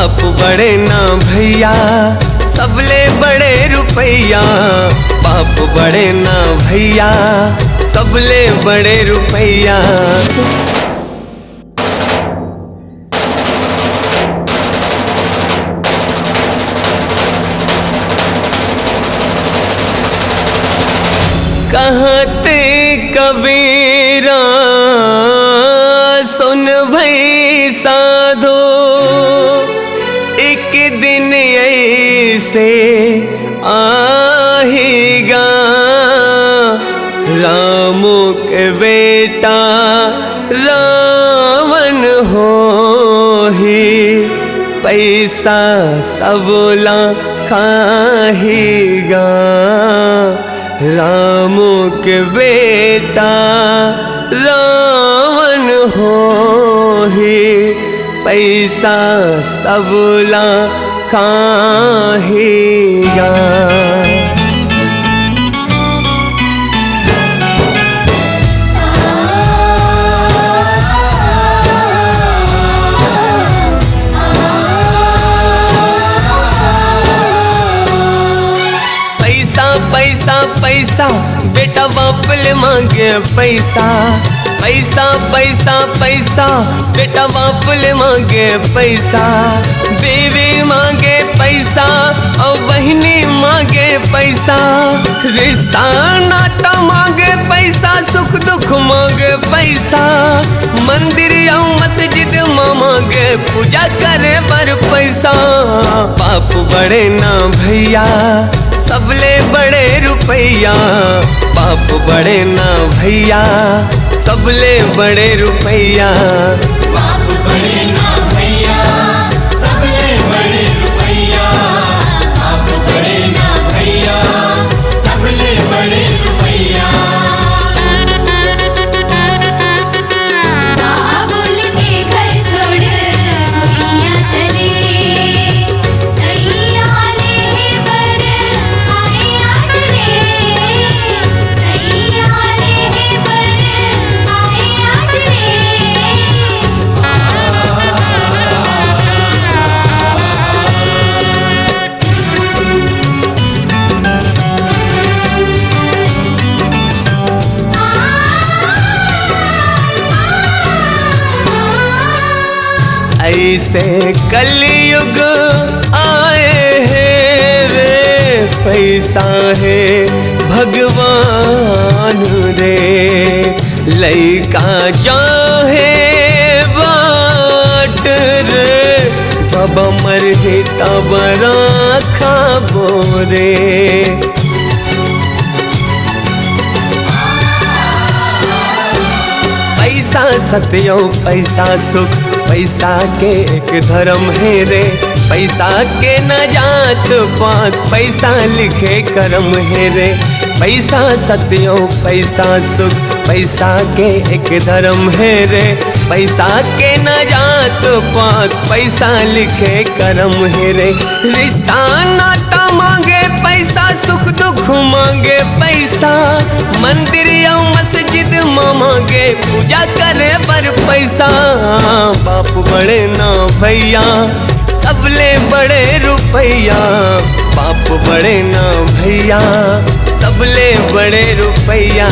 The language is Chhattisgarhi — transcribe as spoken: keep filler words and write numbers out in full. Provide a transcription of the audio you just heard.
बाप बड़े ना भैया, सबले बड़े रुपैया। बाप बड़े ना भैया, सबले बड़े रुपैया। कहत कबीरा सुन भई साधो, एक दिन ऐसे आहीगा, राम के बेटा रावण होही, पैसा सबला खाहीगा। राम के बेटा रावण होही, पैसा सबला खाहीगा। पैसा, पैसा, पैसा, बेटा बाप ले मांगे पैसा। पैसा, पैसा, पैसा, बेटा बाप ले मांगे पैसा। बीवी मांगे पैसा, अउ बहिनी मांगे पैसा। रिश्ता नाता मांगे पैसा, सुख दुख मांगे पैसा। मंदिर अउ मस्जिद म मांगे पूजा करे बर पैसा। बाप बड़े ना भैया, सबले बड़े रुपैया। बाप बड़े ना भैया, सबले बड़े रुपैया। बाप बड़े ना भैया, सबले बड़े रुपैया। बाप बड़े ना भैया, सबले बड़े रुपैया। बाबुल के घर छोड़ भुइयां चले, सैया लेहे बर आए आज रे, सैया लेहे बर आए आज रे। ऐसे कलयुग आए हे रे, पैसा हे भगवान रे। लइका चाहे बाट रे, जब मरही तब राखबो रे। पैसा सत अउ पैसा सुख, पैसा के एक धरम हे रे। पैसा के न जात पात, पैसा लिखे करम हे रे। पैसा सत अउ पैसा सुख, पैसा के एक धरम हे रे। पैसा के न जात पात, पैसा लिखे करम हे रे। रिश्ता नाता मांगे पैसा, सुख दुख मांगे पैसा। मंदिर अउ मस्जिद म मांगे पूजा करे बर पैसा। बाप बड़े ना भैया, सबले बड़े रुपैया। बाप बड़े ना भैया, सबले बड़े रुपैया।